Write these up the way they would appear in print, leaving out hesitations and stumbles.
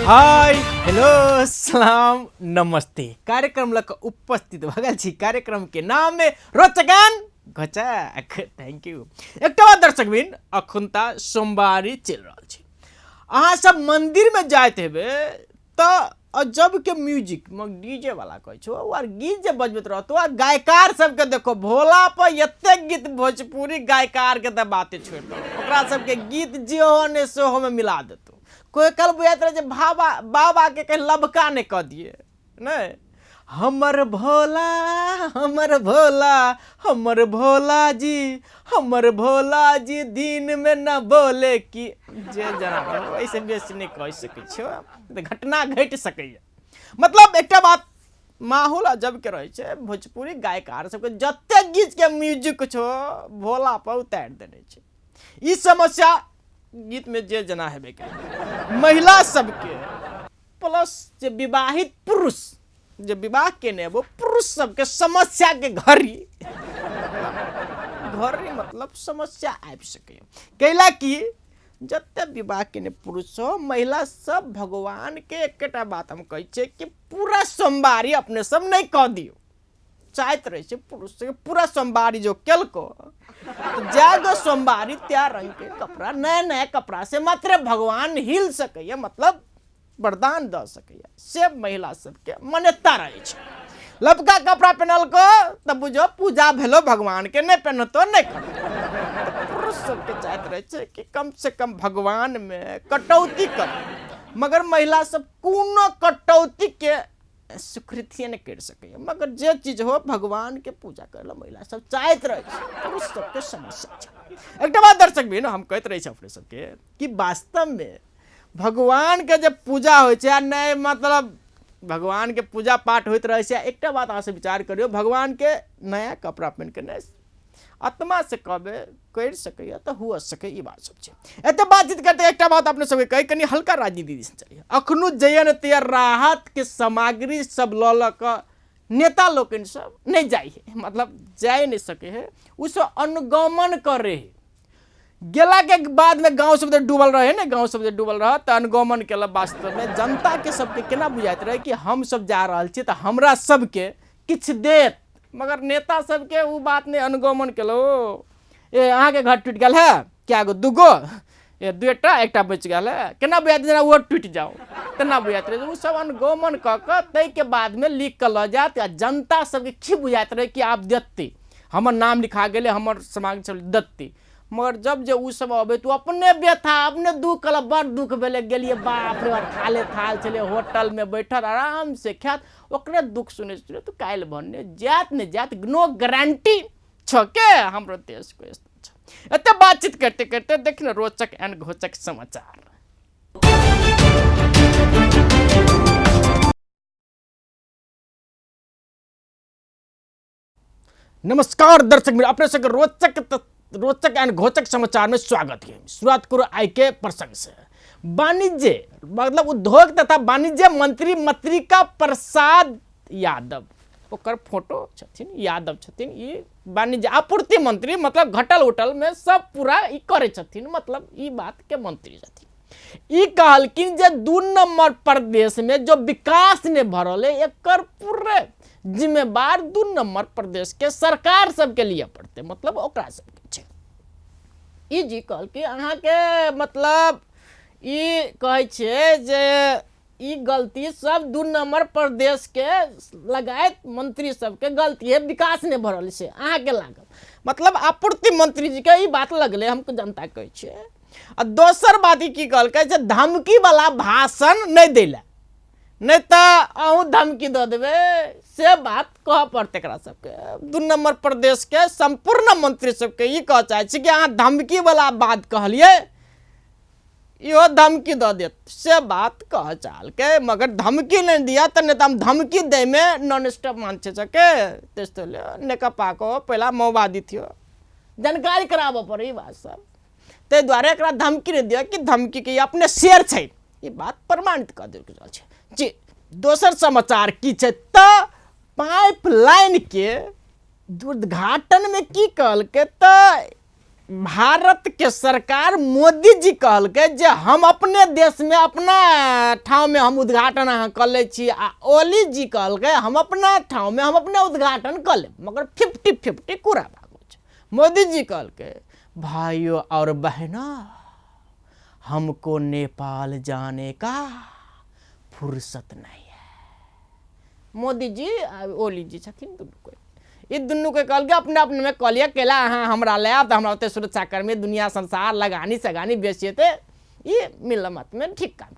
Hi hello सलाम नमस्ते। कार्यक्रम लऽ कऽ उपस्थित भऽ गेल छी। कार्यक्रम के नाम है रोचकन घोचक। Thank you. एकटा बात दर्शक बिन, अखुनता सोमवारी चलि रहल छै। अहाँ सब मंदिर में जाइत हेबै तऽ अजब के म्यूजिक डीजे वाला कहै छौ आर गीत जे बजबैत रहतो आ गायकार सबके देखो भोला पर एतेक गीत भोजपुरी गायकार के तऽ बाते छोड़ि दो, ओकरा सबके गीत जे हो ने सेहो में मिला देतो। कोई कल बुझाइत रहे जे बाबा बाबा के कहीं लबका नहि कऽ दिए। नहि हमर भोला, हमर भोला, हमर भोला जी, हमर भोला जी दिन में न बोले कि जे जना ऐसे बेसी नहि कहि सकै छियौ तऽ घटना घटि सकैए। मतलब एकटा बात माहौल अजब के रहै छै। भोजपुरी गायकार सबके जतेक गीत के म्यूजिक छौ भोला पर उतारि देने छै। ई समस्या गीत में जे जना हेबे के महिला सबके प्लस जे विवाहित पुरुष जे विवाह केने वो पुरुष सबके समस्या के घड़ी घड़ी मतलब समस्या आबि सकैए। कैला कि जते विवाह केने पुरुष हो महिला सब भगवान के एकेटा बात हम कहै छियै कि पूरा सोमवारी अपने सब नहि कऽ दियौ। चाहैत रहै छै पुरुष सबके पूरा सोमवारी जो केलको तऽ जागो सोमवारी त्या रंग के कपड़ा नया नया कपड़ा से मात्र भगवान हिल सकैए, मतलब वरदान दऽ सकैए, से महिला सबके मान्यता रहै छै। लबका कपड़ा पहनलको तऽ बुझो पूजा भेलो भगवान के, नहि पहनतो नहि करतो। तऽ पुरुष सबके चाहैत रहै छै कि कम से कम भगवान में कटौती कर, मगर महिला सब कोनो कटौती के स्वीकृतिए नहि करि सकैए। मगर जे चीज हो भगवान के पूजा करै लए महिला सब चाहैत रहै छै, पुरुष सबके समस्या छै। एकटा बात दर्शक भी हम कहैत रहै छी अपने सबके कि वास्तवमे भगवान के जे पूजा होइ छै आ नहि मतलब भगवान के पूजा पाठ होइत रहै छै। एकटा बात अहाँ सब विचार करियौ, भगवान के नया कपड़ा पहिन के नहि आत्मा से कहबै करि सकैए तऽ हुअ सकैए, ई बात सब छै। एते बातचीत करते एकटा बात अपने सबके कही, कनि हल्का राजनीति दिस चलिए। अखनो जइए ने तैयार राहत के सामग्री सब लऽ लऽ कऽ नेता लोकनि सब नहि जाइ है, मतलब जाय नहि सकै है, ओ सब अनुगमन करे है। गेला के बाद में गाँव सब जे डूबल रहे ने, गाँव सब जे डूबल रह तऽ अनुगमन केलक। वास्तव में जनता के सबके केना बुझाइत रहे कि हम सब जा रहल छी तऽ हमरा सबके किछु देत, मगर नेता सबके ओ बात नहि अनुगमन केलौ। ए अहाँके घर टूटि गेल है, कए गो, दूगो, ए दूटा, एकटा बचि गेल है, केना बुझाइत जेना ओहो टूटि जाओ तेना बुझाइत रहे। ओ सब अनुगमन कऽ कऽ ताहिके बादमे लिख कऽ लऽ जायत आ जनता सबके की बुझाइत रहे कि आब देतै, हमर नाम लिखा गेलै, हमर सामग्री सब देतै। मगर जब जे ओ सब अबै तऽ ओ अपने व्यथा अपने दुख कहलक, बड़ दुख भेलै गेलियै, बाप रे बाप थाले थाल छलै, होटलमे बैठल आरामसँ खायत, ओकरे दुख सुनैत सुनैत तऽ काल्हि भन्ने जायत नहि जायत नो गारंटी छौ के हमरो देशके छै। एते बातचीत करते करते देख ने रोचक एंड घोचक समाचार। नमस्कार दर्शक मित्र, अपने सबके रोचक एंड घोचक समाचार में स्वागत है। शुरुआत करो आई के प्रसंग से। वाणिज्य मतलब उद्योग तथा वाणिज्य मंत्री मत्रिका प्रसाद यादव, ओकर फोटो छथिन, यादव छथिन, ई वाणिज्य आपूर्ति मंत्री मतलब घटल उटल में सब पूरा ई करे छथिन, मतलब ई बात के मंत्री छथिन। ई कहलखिन जे 2 नंबर प्रदेश में जो विकास ने भरल है एकर पूरे जिम्मेवार 2 नंबर प्रदेश के सरकार सबके लिए पड़ते, मतलब ओकरा सबके छै। ई जी कहलखिन अहाँके मतलब ई कहै छै जे ई गलती सब 2 नंबर प्रदेश के लगायत मंत्री सबके गलती है, विकास नहि भऽ रहल छै अहाँके लागल, मतलब आपूर्ति मंत्री जी के ई बात लगलै, हम जनता कहै छियै। आ दोसर बात ई की कहलकै जे धमकी वाला भाषण नहि दै लए, नहि तऽ अहूँ धमकी दऽ देबै, से बात कहऽ पड़तै एकरा सबके। 2 नंबर प्रदेश के सम्पूर्ण मंत्री सबके ई कहऽ चाहै छी कि अहाँ धमकी वाला बात कहलियै, इहो धमकी दऽ देत, से बात कहऽ चाहलकै। मगर धमकी नहि दिअ तऽ नहि तऽ हम धमकी दैमे नॉन स्टॉप मान्छे सबके, त्यस्तोले नेकपाको पहिला माओवादी थियो, जानकारी कराबऽ पड़ै ई बात सब, ताहि दुआरे एकरा धमकी नहि दिअ कि धमकीके ई अपने शेर छै, ई बात प्रमाणित कऽ देल गेल छै जी। दोसर समाचार की छै तऽ पाइपलाइनके उद्घाटनमे की कहलकै तऽ भारत के सरकार मोदी जी कहलकै जे हम अपने देश में अपना ठाव में हम उद्घाटन अहाँ कऽ लै छी, आ ओली जी कहलकै हम अपना ठाव में हम अपने उद्घाटन कऽ लेब, मगर 50-50 कुरा भागो छै। मोदी जी कहलकै भाइयों और बहना हमको नेपाल जाने का फुर्सत नहीं है। मोदी जी आ ओली जी छथिन दुनू कोइ, ई दुनू के कहलकै अपने अपने में कहलियै केला अहाँ हमरा ले आयब तऽ हमरा ओते सुरक्षाकर्मी दुनिया संसार लगानी सगानी बेसी हेतै, ई मिल मत में ठीक काम।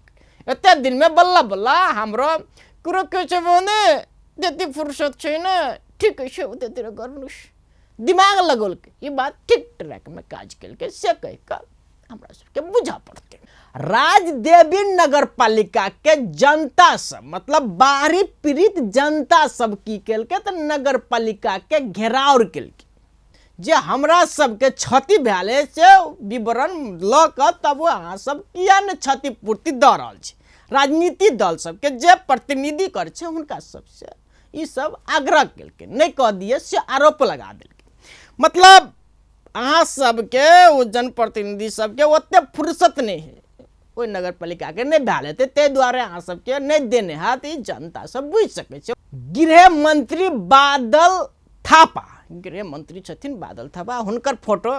एते दिन में बल्ला बल्ला हाम्रो कुरो के छ भने त्यति फुर्सद छैन, ठिकै छ उतातिर गर्नुहोस्, दिमाग लगौलकै, ई बात ठीक ट्रैक में काज केलकै से कहि कऽ हमरा सबके बुझऽ पड़तै। राजदेवी नगरपालिका के जनता सब मतलब बाहरी पीड़ित जनता सब की केलकै तऽ नगरपालिका के घेराव केलकै, जे हमरा सबके क्षति भेल से विवरण लऽ कऽ तब अहाँ सब किया ने क्षतिपूर्ति दऽ रहल छी। राजनीति दल सबके जे प्रतिनिधि करै छै हुनका सबसे ई सब आग्रह केलकै, नहि कऽ दिए से आरोप लगा देलकै। मतलब अहाँ सबके ओ जनप्रतिनिधि सबके ओते फुर्सत नहि है, ओहि नगरपालिकाके नहि भेल हेतै, ताहि दुआरे अहाँ सबके नहि देने हैत, ई जनता सब बुझि सकै छै। गृह मंत्री बादल थापा, गृह मंत्री छथिन बादल थापा, हुनकर फोटो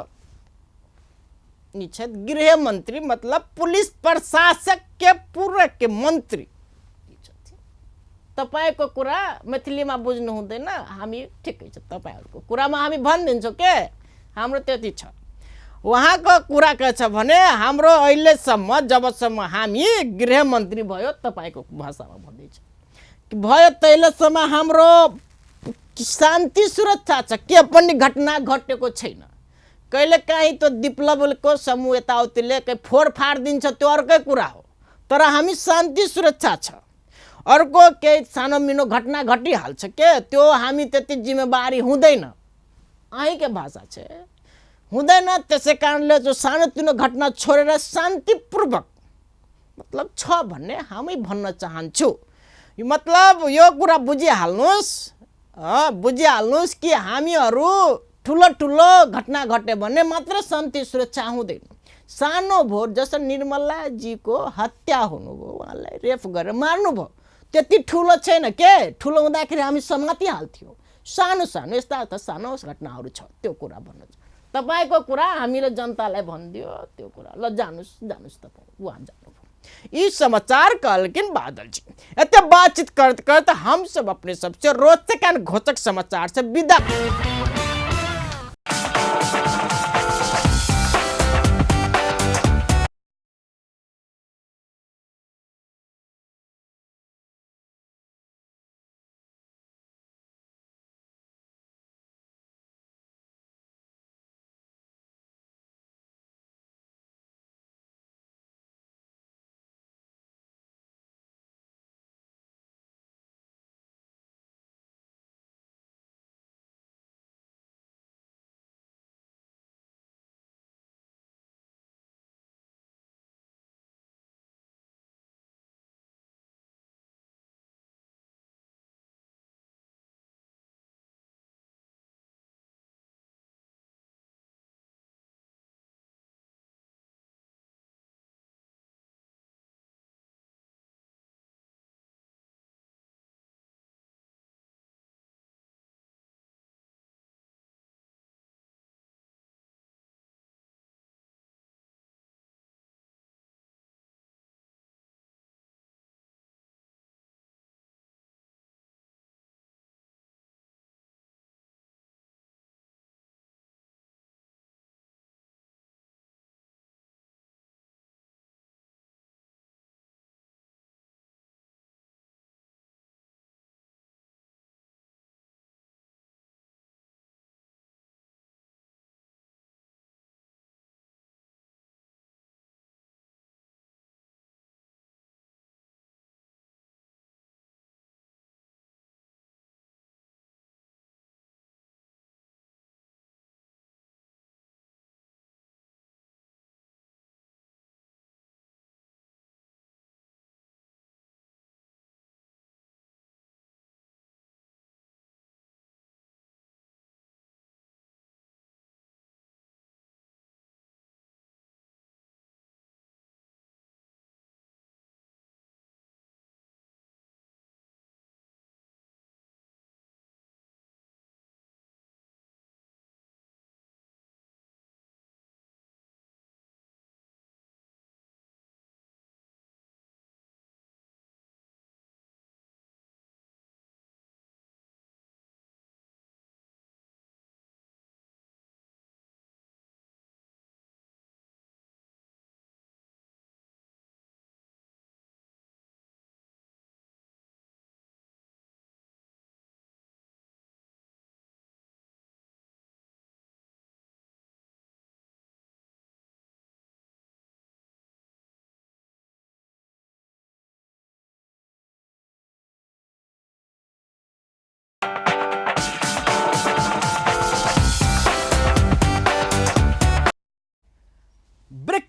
ई छथि। गृह मंत्री मतलब पुलिस प्रशासक के पूरा के मंत्री छथिन। तपाईँको कुरा मैथिलीमा बुझ्नु हुँदैन, हामी ठिकै छ तपाईँहरूको कुरामा हामी भनिदिन्छौँ के हाम्रो त्यति छ। उहाँको कुरा के छ भने हाम्रो अहिलेसम्म जबसम्म हामी गृहमन्त्री भयो तपाईँको भाषामा भन्दैछ भयो तहिलेसम्म हाम्रो शान्ति सुरक्षा छ, के पनि घटना घटेको छैन। कहिलेकाहीँ त्यो विप्लवको समूह यताउतिले कहीँ फोडफाड दिन्छ त्यो अर्कै कुरा हो, तर हामी शान्ति सुरक्षा छ। अर्को केही सानो मिनो घटना घटिहाल्छ के त्यो हामी त्यति जिम्मेवारी हुँदैन, अहीँकै भाषा छ हुँदैन। त्यसै कारणले जो सानोतिनो घटना छोडेर शान्तिपूर्वक मतलब छ भन्ने हामी भन्न चाहन्छौँ। मतलब यो कुरा बुझिहाल्नुहोस्, बुझिहाल्नुहोस् कि हामीहरू ठुलो ठुलो घटना घट्यो भने मात्र शान्ति सुरक्षा हुँदैन। सानो भोट जस्तो निर्मलाजीको हत्या हुनुभयो, उहाँलाई रेप गरेर मार्नुभयो, त्यति ठुलो छैन के, ठुलो हुँदाखेरि हामी समातिहाल्थ्यौँ। सानो सानो यस्ता यस्ता सानो घटनाहरू छ, त्यो कुरा भन्नु छ। तपाईँको कुरा हामीले जनतालाई भनिदियो त्यो कुरा, ल जानुहोस् जानुहोस् तपाईँ उहाँ जानुभयो। यी समाचार कहलखिन बादल जी। एते बातचीत करते करते हम सब अपने सबसे रोचक एंड घोचक समाचार से विदा।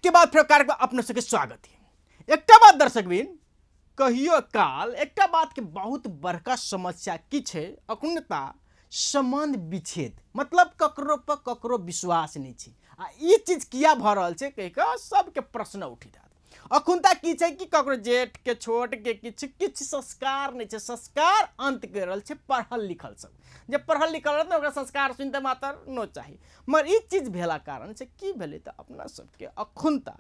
के बाद फेर कार्यक्रम अपने सबके स्वागत है। एकटा बात दर्शक बिन, कहियो काल एकटा बात के बहुत बड़का समस्या की छै, अखुनता संबंध विच्छेद, मतलब ककरो पर ककरो विश्वास नहीं छै। आ ई चीज किया भऽ रहल छै कहि कऽ सबके प्रश्न उठि जायत। अखुनता की छै कि ककरो जेठ के छोट के किछु किछु संस्कार नहि छै, संस्कार अंत करि रहल छै पढ़ल लिखल सब। जे पढ़ल लिखल रहत ने ओकरा संस्कार सुनते मात्र नो चाही। मगर ई चीज भेला कारण से की भेलै तऽ अपना सबके अखुनता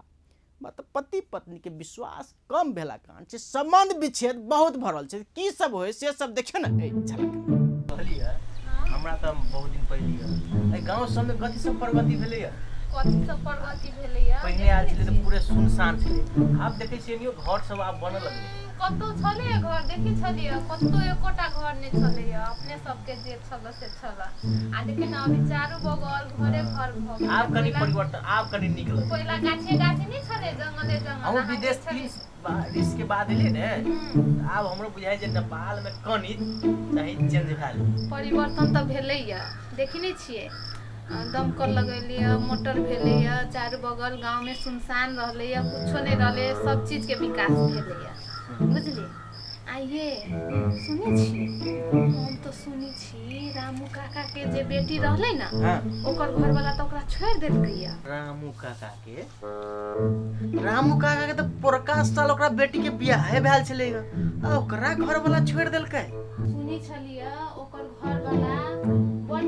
मतलब पति पत्नी के विश्वास कम भेला कारण से संबंध विच्छेद बहुत भऽ रहल छै। की सब होय से सब देखियौ ने एहि झलक। कहलियै हमरा तऽ बहुत दिन पहिले एहि गाँव सबमे कथी सब प्रगति भेलैया? कथी सब प्रगति भेलैया? पहिने आयल छलै तऽ पूरे सुनसान छलै, आब देखै छियै नियो घर सब आब बनऽ लगलै। कतौ छलै घर देखै छलियै, कतौ एकोटा घर नहि छलैया, अपने सबके जे छल से छल। आ देखियौ ने अभी चारू बगल घरे घर भऽ गेलै। आब कनि परिवर्तन, आब कनि नीक लगै। पहिला गाछे गाछी नहि छलै, जंगले जंगल। हम विदेश 3 बारिश के बाद एलियै ने, आब हमरो बुझाइ जे नेपाल में कनि चाही चेंज भेल। परिवर्तन तऽ भेलैया, देखै नहि छियै, दमकल लगेलियै, मोटर भेलैया, चारू बगल गाँव में सुनसान रहलैया, कुछो नहि रहलै, सब चीज के विकास भेलैया, बुझलियै। आ ये सुनै छी, हम तऽ सुनै छी रामू काका के जे बेटी रहलै ने, ओकर घरवाला तऽ ओकरा छोड़ि देलकैया। रामू काका के? रामू काका के तऽ पोरका साल ओकरा बेटी के बियाहे भेल छलै, आ ओकरा घरवाला छोड़ि देलकै। सुनै छलियै ओकर घरवाला बड़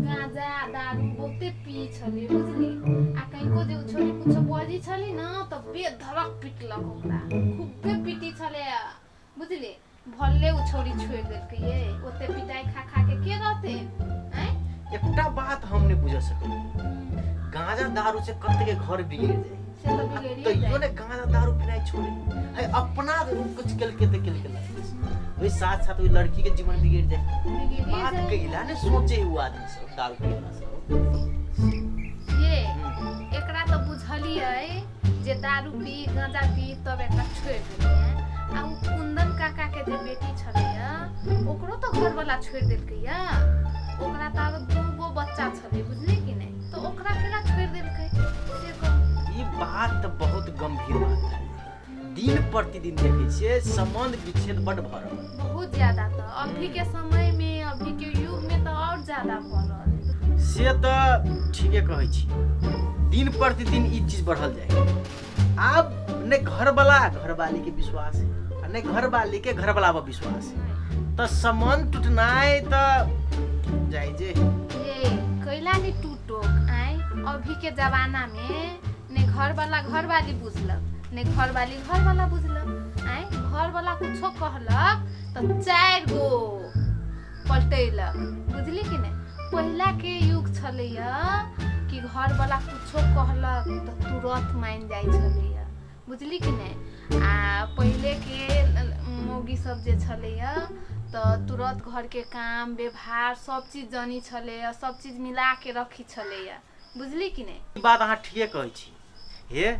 गांजा दारू बहुते पी छलै, बुझली। आ कनिको जे ओ छोरी कुछो बजै छलै ने तऽ बेधड़क पिटलक ओकरा, खूबे पीटी छलै, बुझली। भले ओ छोरी छोड़ि देलकै, ये ओते पिटाइ खा खा के के रहतै? आँय, एकटा बात हम नहि बुझ सकलियै, गांजा दारू से कते के घर बिगड़ जाय से तऽ बिगड़िए तैयो जाय ने गांजा दारू पिनाइ छोड़े है, अपना कुछ केलकै तऽ केलकै, ओहि साथ साथ ओहि लड़की के जीवन बिगड़ जाय, बिगड़िए बात जाय। कैला ने सोचे उ आदमी सब दारू पियला सब। ये एकरा तऽ बुझलियै जे दारू पी गांजा पी तब एकरा छोड़ि देलियै। आ ओ कुंदन काका के जे बेटी छलैया ओकरो तऽ घरवाला छोड़ि देलकैया, ओकरा तऽ आब 2 गो बच्चा छलै, बुझलियै कि नहि, तऽ ओकरा केना छोड़ि देलकै से कहू। ई बात तऽ बहुत गंभीर बात है, दिन प्रतिदिन देखै छियै संबंध विच्छेद बड भऽ रहल, बहुत ज्यादा। तऽ अभी के समय में, अभी के युग में तऽ और ज्यादा भऽ रहल है। से तऽ ठीके कहै छी, दिन प्रतिदिन ई चीज बढ़ल जाय। आब ने घरवाला घरवाली के विश्वास है आ ने घरवाली के घरवाला पर विश्वास है, तऽ संबंध टूटनाइ तऽ जाइ जे ये कैला नहीं टूटो आय। अभी के जमाना में ने घरवाला घरवाली बुझलक, ने घरवाली घरवाला बुझलक। आय घरवाला कुछो कहलक तऽ 4 गो पलटैलक, बुझली कि नहि। पहिला के युग छलैया कि घरवाला कुछो कहलक तऽ तुरंत मानि जाइ छलैया, बुझली कि नहि। आ पहिले के मौगी सब जे छलैया तऽ तुरंत घर के काम व्यवहार सब चीज जानी छलैया, सब चीज मिला के रखी छलैया, बुझली कि नहि। ई बात अहाँ ठीके कहै छी। हे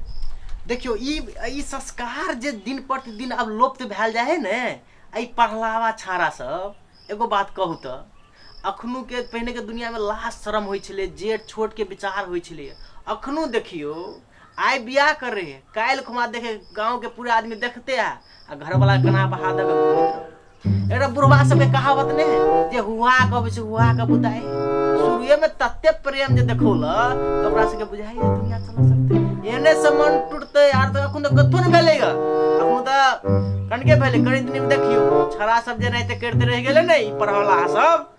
देखियौ ई संस्कार जे दिन प्रतिदिन आब लोप्त भेल जाइ है ने, एहि पढ़लावा छाड़ा सब, एगो बात कहू तऽ अखनु के पहिने के दुनिया में लाज शरम होइ छलै, जेठ छोट के विचार होइ छलै। अखनु देखियौ आइ बियाह करे है, काल्हि खुमा देखे गाँव के पूरा आदमी देखते है आ घरवाला कना बहा दऽ के घूमैत रहै। एकटा बुढ़वा सबके कहावत नहि है जे हुआ के अबै छै हुआ के बुताइ, शुरुए में तते प्रेम जे देखौलक तऽ ओकरा सबके बुझाइ है दुनिया चल सकते, एने से मन टूटते यार। तऽ अखन तऽ कथो नहि भेलै ग, अखन तऽ कनके भेलै, कनि दिन में देखियौ छड़ा सब जेनाहिते करिते रहि गेलै ने ई पढ़वला सब,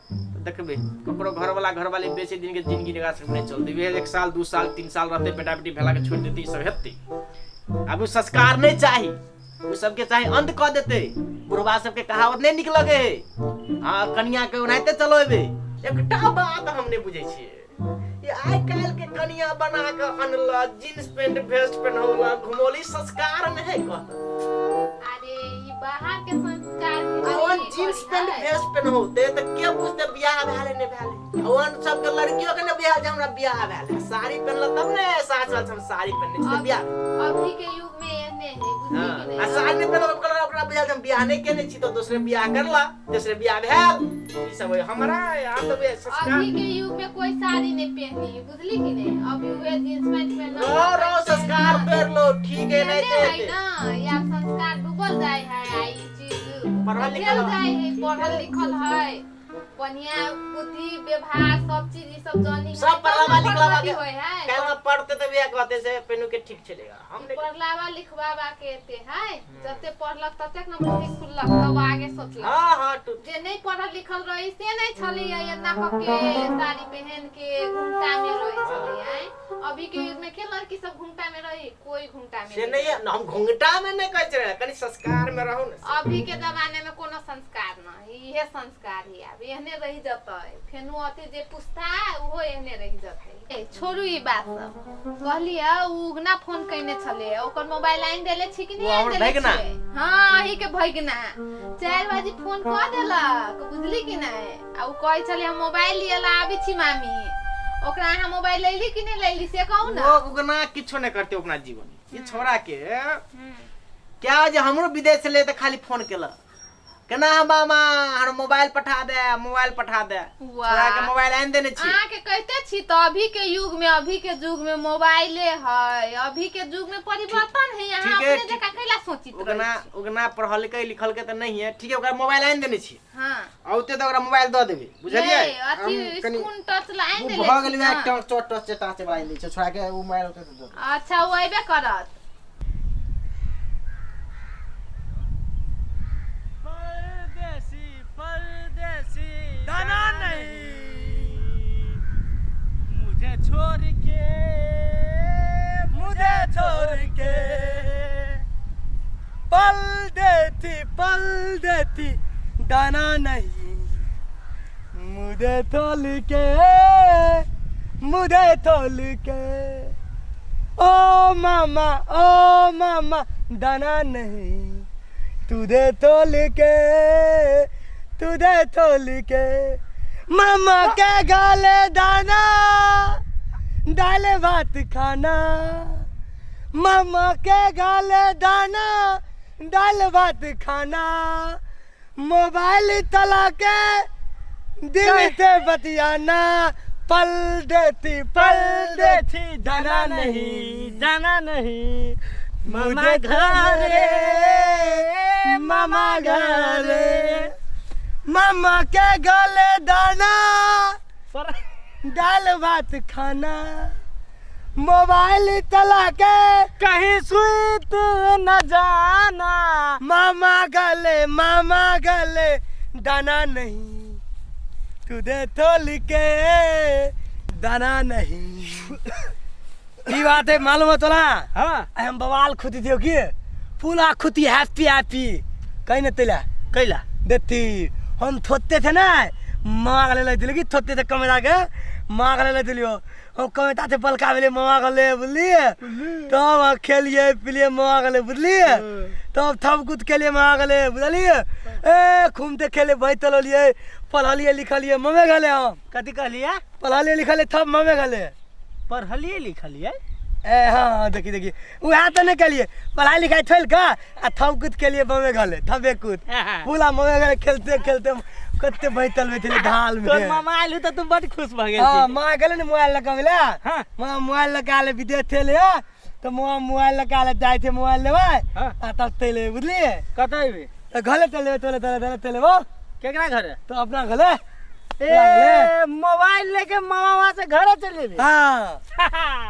देखबै ककरो घरवाला घरवाली बेसी दिन के जिंदगी एकरा सबके नहि चलतै। वएह 1 साल 2 साल 3 साल रहतै, बेटा बेटी भेला के छोड़ि देतै, ई सब हेतै। आब ओ संस्कार नहि चाही, ओ सबके चाही अंत कऽ देतै। बुढ़वा सबके कहावत नहि नीक लगै है, हँ कनिया के ओनाहिते चलेबै। एकटा बात हम नहि बुझै छियै, ई आइ काल्हि के कनिया बना कऽ अनलक, जींस पेंट वेस्ट पेन्हौलक, घुमौली, संस्कार नहि है कहत। अरे ई बाहर के संस्कार आ ओहन जींस पेंट वेस्ट पेन्हौते तऽ के बुझतै बियाह भेल है नहि भेल है। ओहन सबके लड़कियों के नहि बुझायल जे हमरा बियाह भेल है, साड़ी पेन्हलक तब ने सास वाल हम साड़ी पेन्हने छी तऽ बियाह। अभी के युग में एहने है, बुझली कि नहि। आ साड़ी नहि पेन्हलक ओकरा ओकरा बुझायल जे हम बियाह नहि केने छी, तऽ दोसरे बियाह करला, तेसरे बियाह भेल, ई सब होय। हमरा यहाँ तऽ वएह संस्कार। अभी के युग में कोई साड़ी नहीं पहनी, बुझली कि नहीं। अभी उहे जींस पैंट पहनना। रो रो संस्कार तो ठीक है नहीं एहने है ते ना या संस्कार डूबल जाय है आ ई चीज पढ़ल लिखल बदलल जाय है, पढ़ल लिखल है, बढ़िया बुद्धि व्यवहार सब चीज ई सब जानी है, सब तब पढ़लावा न लिखलावा पढ़वती के होय है। कल हम पढ़ते तो बिया कहते से पेनू के ठीक चलेगा हम नहीं। पढ़लावा लिखवावा के एते है, जते पढ़लक ततेक न बुद्धि खुललक तब आगे सोचलक। हाँ हाँ टू जे नहीं पढ़ल लिखल रही से नहीं छलै एना कऽ के साड़ी पहन के घुमटा में रही छलै। आँय अभी के युग में के लड़की सब घुमटा में रही? कोई घुमटा में से नहीं है, हम घुंघटा में नहीं कहै छलै, कनी संस्कार में रहू ने। अभी के जमाने में कोनो संस्कार न, इहे संस्कार ही आब एहने रहि जतै, फेनु अथी जे पुछता ओहो एहने रहि जतै। ए छोड़ू ई बात सब। कहलियै उ उगना फोन कयने छलै, ओकर मोबाइल आनि देले छी कि ओ नहि आनि हमर देले भगिना? छियै? हाँ अही के भगिना 4 बजे फोन कऽ देलक, बुझली कि नहि? आ उ कहै छलै हम मोबाइल लिअ ला आबै छी मामी। ओकरा अहाँ मोबाइल लैली कि नहि लैली से कहू ने। वो उगना किछो नहीं करते अपना जीवन में। ये छोड़ा के क्या जे हमरो विदेश से ले त खाली फोन केलक केना मामा हमर मोबाइल पठा दे, मोबाइल पठा दे। वाह। छोड़ा के मोबाइल आनि देने छी। अहाँ के कहते छी तो अभी के युग में, अभी के युग में मोबाइले है, अभी के युग में परिवर्तन है। अहाँ ठीक है, अपने ठीक। जकाँ कैला सोचित रहै उगना छी? उगना पढ़लकै लिखलकै तऽ नहीं है, ठीक है ओकरा मोबाइल आनि देने छी। हाँ औते तऽ ओकरा मोबाइल दऽ देबै, बुझलियै? नहीं, अथी हम कनी स्कूल टच ला आनि ओ देले भऽ छी गेलै ना। टच टच टच टच वाला आनि दै छै छोड़ा के, ओ मोबाइल औते तऽ दऽ देबै। अच्छा ओ अयबे करत। परदेसी परदेसी दाना नहीं, मुझे छोड़ के, मुझे छोड़ के, पल देती पल देती दाना नहीं, मुझे तोल के, मुझे तोल के, ओ मामा ओ मामा दाना नहीं, तुझे तोल के, तुझे तोल के, मामा के गाले दाना डाले भात खाना, मामा के गाले दाना डाल भात खाना, मोबाइल तला के दिल से बतियाना, पल देती पल देती दाना नहीं, दाना नहीं, मामा मुझे घरे, मामा घरे, मामा के गले दाना पर दाल भात खाना, मोबाइल चला के कहीं सुत न जाना, मामा गले मामा गले दाना नहीं, तुझे तोल के दाना नहीं। ई बात है मालूम है तोला? हाँ। हम बवाल खुदी दियो की पूरा खुदी हैप्पी हैप्पी कहीं न तेला कैला देती हम थोते थे ना माँ गले लग दिली की थोते थे कमे जाके माँ गले लग दिलियो, हम कमे ताते बलका भेले माँ गले, बुझलिए? तब हम खेलिए पिलिए माँ गले, बुझलिए? तब थप कूद खेलिए माँ गले, बुझलिए? ए घूमते खेले भाई तललिए पढ़लिए लिखलिए ममे गले हम। कथी कहलिए? पढ़लिए लिखलिए थप ममे गले। पढ़लिए लिखलिए? ए हाँ हाँ देखी देखी वएह तऽ नहि कहलिए पढ़ाई लिखाई छोड़ि कऽ आ थप कूद केलिए ममे गले, थपे कूद पूरा ममे गले खेलते खेलते कते बैठल बैठल ढाल में। तोर मामा आयल तऽ तू बड खुश भऽ गेल। हाँ माँ गेलै ने मोबाइल लऽ कऽ मिले। हाँ। माँ मोबाइल लऽ कऽ आयल विदेश थे, तऽ माँ मोबाइल लऽ कऽ आयल जाइ छै मोबाइल लेबै हाँ। आ तब चलि एबै, बुझलिए? कतऽ एबै? तऽ घरे चलि एबै, तोरे तोरे तोरे चलि एबौ। केकरा घरे? तऽ अपना घरे। ए मोबाइल लेके मामा वहाँ से घरे चलि जेबी? हाँ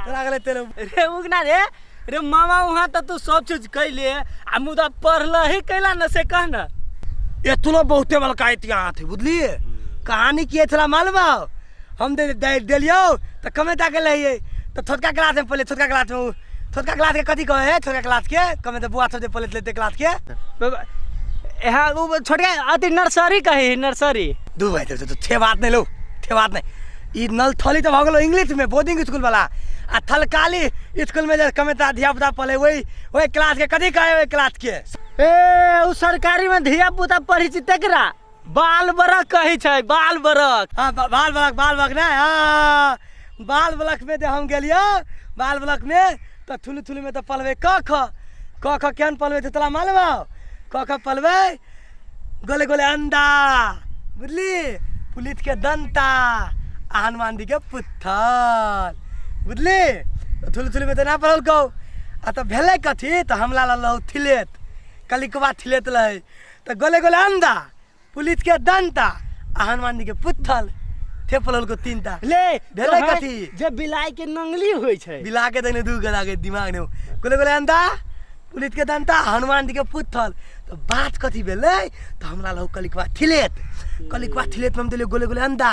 तोरा घरे चलि एबै। रे उगना रे, रे मामा वहाँ तऽ तू सब चीज कैले आ मुदा पढ़लही कैला न से कह न। एतनो बहुते बड़का इतिहास है, बुझलिए? कहानी की छला मालूम है? हम दे दे देलियौ तऽ कमे टा के लहियै तऽ छोटका क्लास में पढ़लियै, छोटका क्लास में छोटका क्लास के कथी कहै है? छोटका क्लास के कमे तऽ बुआ सब जे पढ़ैत लेते क्लास के हाँ उ छोटका अथी नर्सरी कही, नर्सरी। दू भाई तो थे बात नहीं लो, थे बात नहीं। ई नल थली तऽ भऽ गेलौ इंग्लिश में बोर्डिंग स्कूल वाला आ थलकाली स्कूल में जे कमे टा धिया पुता पढ़े वही वही क्लास के कथी कहै ओहि क्लास के? ए उ सरकारी में धिया पुता पढ़ै छै तकरा बाल बरक कहै छै, बाल बरक। हाँ बाल बरक, बाल बरक नहीं, हाँ बाल बरक में जे हम गेलियौ बाल बरक में तऽ थुलू थुलू में तऽ पढ़बै क ख, क ख केहन पढ़बै छै तोरा मालूम हौ? क ख पढ़बै गोले गोले अंडा, बुझली? पुलिस के दंता आ हनुमान जी के पुत्थर, बुझली? थुलू थुलू में तऽ ना पढ़ल कौ। आ तऽ भेलै कथी तऽ हमला लहौ थिलेत कलिकवा थिलेत रहै तऽ गोले गोले अंडा पुलिस के दंता आ हनुमान जी के पुत्थल थेपल को तीन टा। ले भेलै तोहर कथी? जे बिलाइ के नंगली होइ छै। बिला के देने दू गला के दिमाग ने गोले गोले अंडा पुलिस के दंता हनुमान जी के पुत्थल। तऽ बात कथी भेलै तऽ हमरा लहौ कलिकवा थिलेत, कलिकवा थिलेत में हम देलियै गोले गोले अंडा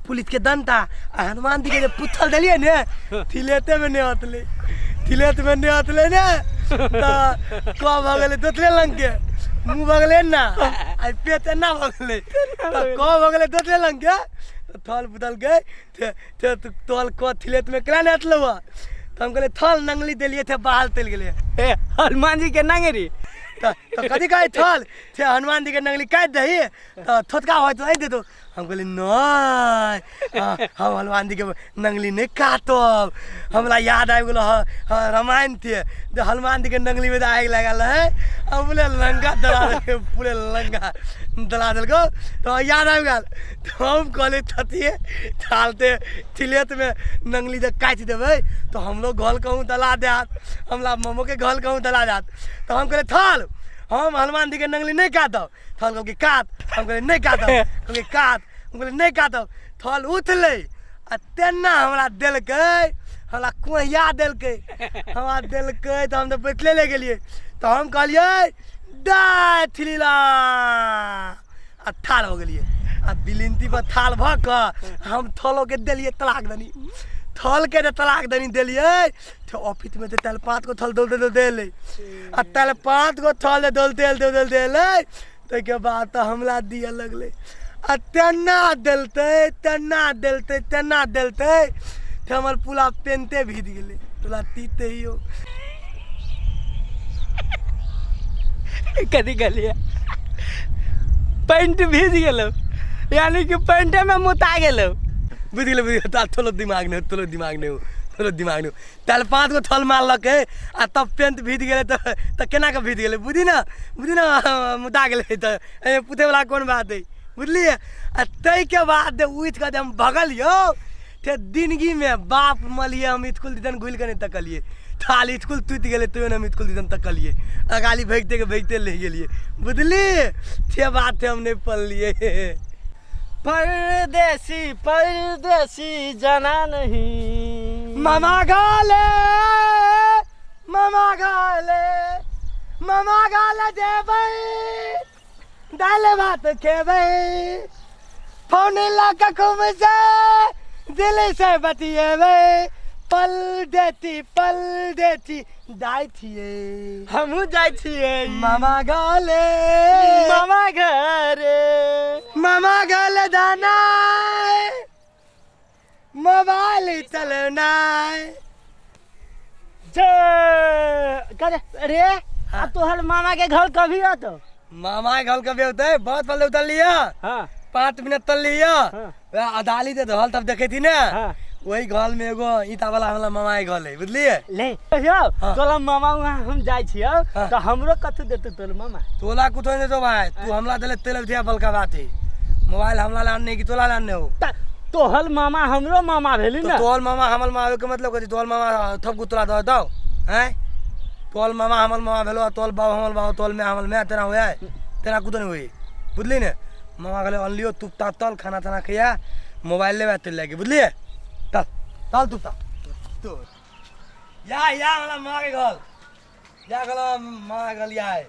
पुलिस के दंता आ हनुमान जी के जे पुत्थल देलियै ने थिलेते में नहि अतलै, थिलेत में नहि अतलै ने तऽ कह भऽ गेलै दोसरे लंग के मुँह भऽ गेलै एना आ पेट एना भऽ गेलै तऽ कह भऽ गेलै दोसरे लंग के तऽ थल बुतल के तोल क थिलेत में केना नहि अतलौ हँ? तऽ हम कहलियै थल नंगली देलियै थे बाहर चलि गेलै। ए हनुमान जी के नंगरी तऽ कथी कहै थल से हनुमान जी के नंगली काटि दही तऽ थोतका होय तऽ देतो। हम कहलियै नहि, हम हनुमान जी के नंगली नहि काटब। हमरा याद आबि गेलो रामायण थे जे हनुमान जी के नंगली में आगि लागल रहै आ पूरे लंका जला देलकै, पूरे लंका जला देलको। तऽ याद आबि गेल तऽ हम कहलियै थतिए थालते थिलेत में नंगली जे काटि देबै तऽ हमरो घर कहूँ दला देत, हमरा ममोके घर कहूँ दला देत। तऽ हम कहलियै थल हम हनुमान जी के नंगली नहि काटब। थल कहलकै काट, हम कहलियै नहि काटब। कहलकै काट, हम कहलियै नहि काटब। थल उठलै आ तेना हमरा देलकै, हमरा कोहिया देलकै, हमरा देलकै तऽ हम तऽ बैठले ले गेलियै। तऽ हम कहलियै दाय थिलीला आ ठाढ़ हो गेलियै आ बिलिंती पर थाल भऽ कऽ हम थलोके देलियै तलाक दनी, थलके जे तलाक दनी देलियै तऽ ऑफिसमे तऽ तेल पाँच गो थल दौड़ते दौड़ते एलै आ तेल पाँच गो थल जे दौड़ते एलै दौड़ते एलै ताहिके बाद तऽ हमरा दिअ लगलै आ तेना देलतै तेना देलतै तेना देलतै तऽ हमर पूरा पेंटे भीज गेलै पूरा तीते यौ। कथी कहलियै? पैंट भीज गेलौ, यानी कि पैंटे में मुता गेलौ। बुझि गेलै, बुझि गेलै। थोड़ो दिमाग नहि, थोड़ो दिमाग नहि, थोड़ो दिमाग नहि। ताल पाँच गो थल मारलकै आ तब पेंट भीज गेलै तऽ केना कऽ भीज गेलै बुझी ने, बुझी ने मुता गेलै तऽ एहिमे पूछैवला कोन बात हइ बुझलियै। आ ताहिके बाद जे उठि कऽ जे हम भगलियौ ते जिनगीमे बाप मलियै हम इसकुल दिसन घुलि कऽ नहि तकलियै। थाल इसकुल टूटि गेलै तैयो नहि हम इसकुल दिसन तकलियै, अगाली भागिते के भागिते रहि गेलियै बुझलियै। से बात हम नहि पढ़लियै। परदेसी परदेसी जाना नहीं मामा गाले, मामा गाले, मामा गाले जेबै दालि भात खेबै, फोन लऽ कऽ खूब से दिल से बतियेबै, पल देती पल देती जाइ छियै। हमहूँ जाइ छियै मामा गाले, मामा घरे, मामा गाले दाना मोबाइल चलनाइ। जे करे रे। आ तोहर मामा के घर कभी आतो? मामा के घर कभी होते? बहुत पहले उतर लिया। हाँ। 5 मिनट तल लिया। हाँ। वएह अदाली दे रहल तब देखे थी ने। हाँ। वही घर में एगो ईटा वाला हमरा मामा के घर है बुझलिए। ले यौ। हाँ। तोला मामा वहाँ हम जाइ छियौ। हाँ। तऽ हमरो कथू देतौ तोर मामा? तोला कुछो नहीं देतो भाई, तू हमला देले तेल दिया बलका बात है। मोबाइल हमला लाने की तोला लाने हो। त तोहर मामा हमरो मामा भेली तो ने। तोहर मामा हमर मामा के मतलब कथी? तोहर मामा थप को तोला दो दो हैं? तोहर मामा हमर मामा भेलो, तोहर बाप हमर बाप, तोहर माय हमर माय, तेना होया तेना कुछो नहीं होई बुझली ने। मामा कहले अनलियो तू ता तल खाना ताना खैया मोबाइल लेबे तेल लागे बुझलिए। तल तल तू ता तो या या हमरा माँ के घर या गला माँ के घर या है।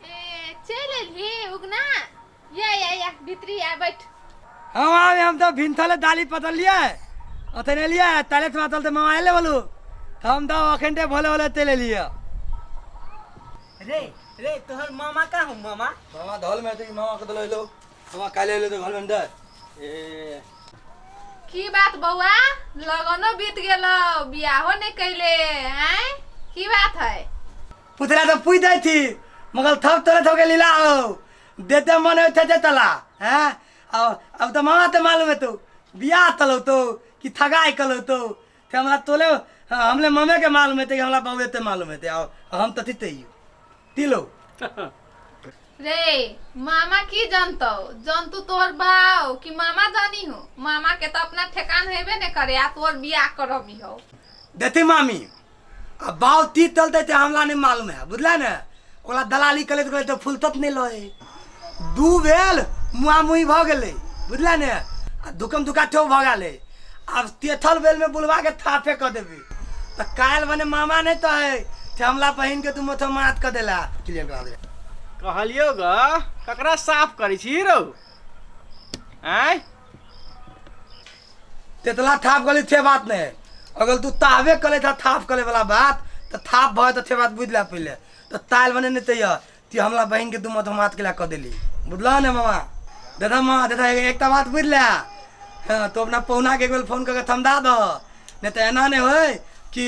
ए चल एलही उगना, या या या भीतरी आ बैठ। हम आवे हम तो भिनथले दाली पतल लिया अथने लिया ताले थमा तल ते मामा आले बोलू हम तो अखन ते भोले भोले तेल लिया। रे रे तोहर मामा का हूँ मामा? मामा धल में ते मामा के दलो लो मामा काले एलो तो घर में अंदर। ए की बात बौआ, लगनो बीत गेलो बियाहो नहीं कैले हैं, की बात है? पुतला तो पूछ दै थी मगर थप तोरे थप के लीला हो देते मन होते दे तला हैं। अब तो मामा ते मालूम है तो बियाह तलो तो कि थगाई कलो तो ते हमरा तोले हाँ, हमले ममे के मालूम है ते हमरा बहुए ते मालूम है ते हम तो तीते ही तिलो। रे मामा की जानतो, जानतू तोहर बाव कि मामा जानी हो? मामा के तो अपना ठेकान हेबे ने करे, आ तोहर बियाह करबी हो। देती मामी, अब बाव ती तलते ते हमला नहीं मालूम है, बुझला ने? ओला दलाली कले तो कले फुलतत नहीं लय, दू भेल मुआ मुही भ गेलै, बुझला ने? आ दुकम दुका ठो भ गेलै। आब तेथल बेल में बुलवा के थापे क देबी त काल बने मामा नहीं तो है ते हमला बहिन के तू मथो मात क देला। क्लियर करा दे। कहलियो ग, ककरा साफ करै छी रौ? आँय, तेतला थाप गली थे बात नहीं, अगर तू तावे कले था थाप कले वाला बात त थाप भय त थे बात बुझ ला पहले। त ताल बने नहीं तैया ती हमला बहिन के तू मथो मात के ला क देली, बुझला ने मामा? दादा मामा दादा, एकटा बात बुझ ला। हाँ, तो अपना पहुना के एक बेर फोन करके थमदा दो, नहीं तो एना नहीं होय कि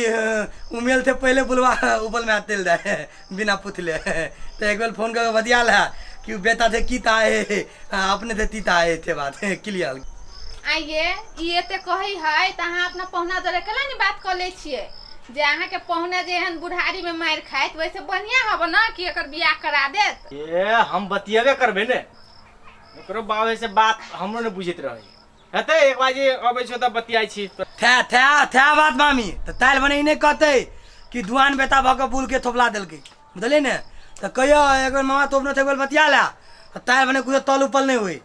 उमेल थे पहले बुलवा उबल में तेल दे बिना पूछले। तो एक बेर फोन करके बतिया ला कि बेटा थे की ता है, हाँ, अपने थे तीता आए थे बात क्लियर। आइए, ई एते कहै है त अहाँ अपना पहुना जरे केला नहीं बात क लै छियै जे अहाँ के पहुना जे एहन बुढ़ारी में मारि खाइत, वैसे बढ़िया हब ना कि एकर बियाह करा देत? ए, हम बतियेबे करबे ने ओकरो बाबे से, बात हमरो ने बुझैत रहे हेतै। एक बार जे अबै छौ तऽ बतियाइ छी। थे थे थे बात मामी, तऽ ताल बने ई नहि कहतै कि दुआन बेटा भऽ कऽ बुल के थोपला देलकै, बुझलियै ने? तऽ कहियो एक बेर मामा तो अपनो एक बेर बतिया ला, तऽ ताल बने कुछो तल उपल नहि होइ।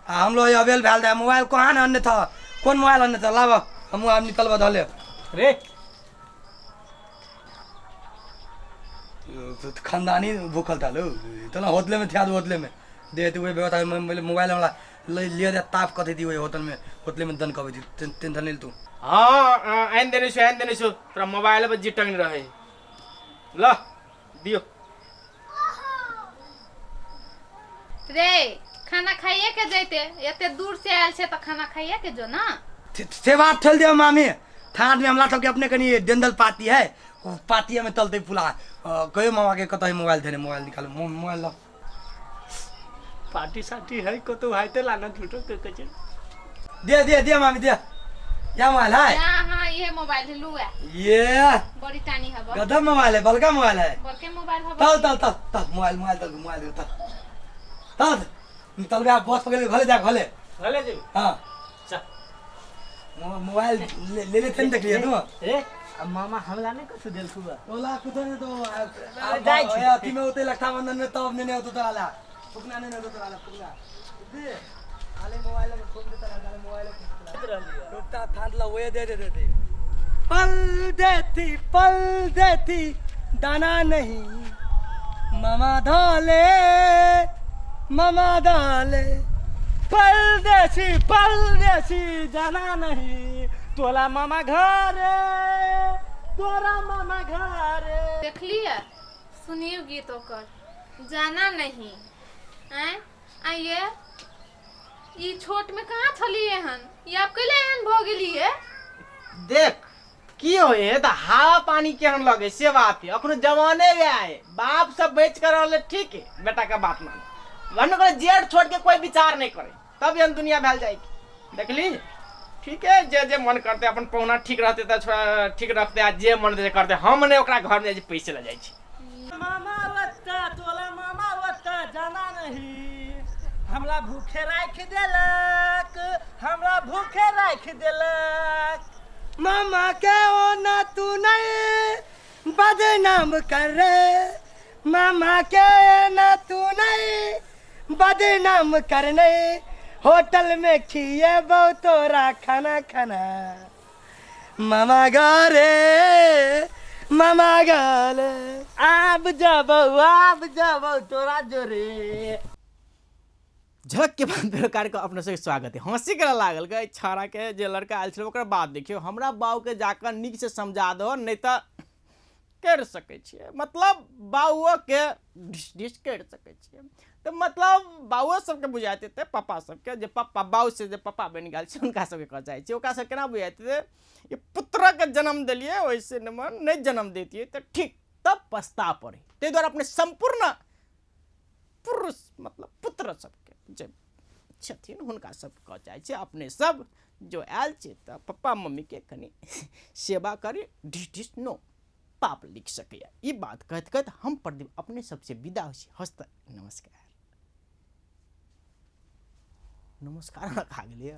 आ हमलो अवेल भेल दे मोबाइल कहाँ ने अन्ने था, कोन मोबाइल अन्ने था? लाब, हमहूँ आब निकलबा धले। रे। तो खानदानी भूखल था लो तो ना होटले में थे, होटले में दे तो वही व्यवस्था मोबाइल वाला ले लिया दे, ताप कथी थी वही होटल में, होटले में दन कबै थी टेंशन नहीं तू। हाँ, आनि देने छु, आनि देने छु। तोरा मोबाइल पर जी टंग रहे, ल दियो। रे, खाना खाइए के जैते, एते दूर से आयल छै तऽ खाना खाइए के जो ना। से बात ठेल दियो मामी, थाना में हमला सबके अपने कनी डेंदल पाती है, वो पाती में तलते पुला। कहियो मामा के कतई मोबाइल देने, मोबाइल निकालो, मोबाइल लो। पार्टी साटी है कतौ है ते लाना झूठो के कचे। दे दे दे मामी दे, क्या मोबाइल है? हाँ हाँ, ये मोबाइल है, लुआ। ये बड़ी टानी हब। गदम मोबाइल है, बड़का मोबाइल है। बड़के मोबाइल हब। तल तल तल तल मोबाइल, मोबाइल तल, मोबाइल तल तल तल बे, बस पकड़ के घरे जा, घरे। घरे जेबी? हाँ। चल। मोबाइल ले ले लेते देख लिया तू। ए, अब मामा हमला नहीं कुछ देल सुबह। ओला कुछ नहीं तो जाइ छी। ए, अथी में होते रक्षाबंधन में तब नहीं होतो तो आला फुकना नहीं होतो तो आला फुकना दे आले मोबाइल में खूब देता आले मोबाइल में खूब थान ला वो दे दे दे दे पल देती पल देती दाना नहीं मामा धाले मामा धाले। परदेसी परदेसी जाना नहीं तोला मामा घरे, तोरा मामा घरे। देखलिए, सुनियो गीत ओकर, जाना नहीं। आँय आइए, ई छोट में कहाँ छलिए हन? ई आब कैले एहन भऽ गेलिए? देख की होए है तऽ हवा पानी केहन लगे से बात है। अखनो जवाने वएह है, बाप सब बच कर रहले, ठीक है बेटा का बात मानो, वरना करे जेठ छोड़ के कोई विचार नहीं करे तब एहन दुनिया भैल जाएगी। देखली, ठीक है, जे जे मन करते अपन पहुना ठीक रहते तऽ ठीक रखते, आ जे मन करते हम ने ओकरा घर में जाइ छी, पैसे लऽ जाइ छी। मामा वत्ता तोला मामा वत्ता जाना नहीं, हमरा भूखे राख देलक, हमरा भूखे राख देलक। मामा के ओ ना तू नहीं बदनाम कर रे, मामा के ना तू नहीं बदनाम करने, होटल में खिए बहु तोरा खाना खाना मामा घरे मामा घरे। आब जबौ आब जबौ तोरा जोरे। झलक के बाद फेर कार्यक्रम अपना सबके स्वागत है। हंसी करे लागल गए छाड़ा के जे लड़का आयल छलै ओकर बात देखियौ, हमरा बाबू के जाकर नीक से समझा दो, नहीं तऽ करि सकै छियै, मतलब बाबुओ के ढिस ढिस करि सकै छियै। तऽ मतलब बाबुओ सबके बुझाइत हेतै, पापा सबके जे पप्पा बाबू से जे पप्पा बनि गेल छै हुनका सबके कहऽ चाहै छियै, ओकरा सबके केना बुझाइत हेतै ई पुत्रके जन्म देलियै, ओहिसँ निमन नहि जन्म दैतियै तऽ ठीक, तब पछताव पड़ै। ताहि दुआरे अपने सम्पूर्ण पुरुष मतलब पुत्र सबके जे छथिन हुनका सबके कहऽ चाहै छियै अपने सब जो आयल छै तऽ पप्पा मम्मीके कनि सेवा करी, ढिस ढिस नो पाप लिख सकैए। ई बात कहैत कहैत हम प्रदीप अपने सबसे विदा होइ छी। हस्त नमस्कार। नमस्कार खा गेलियै।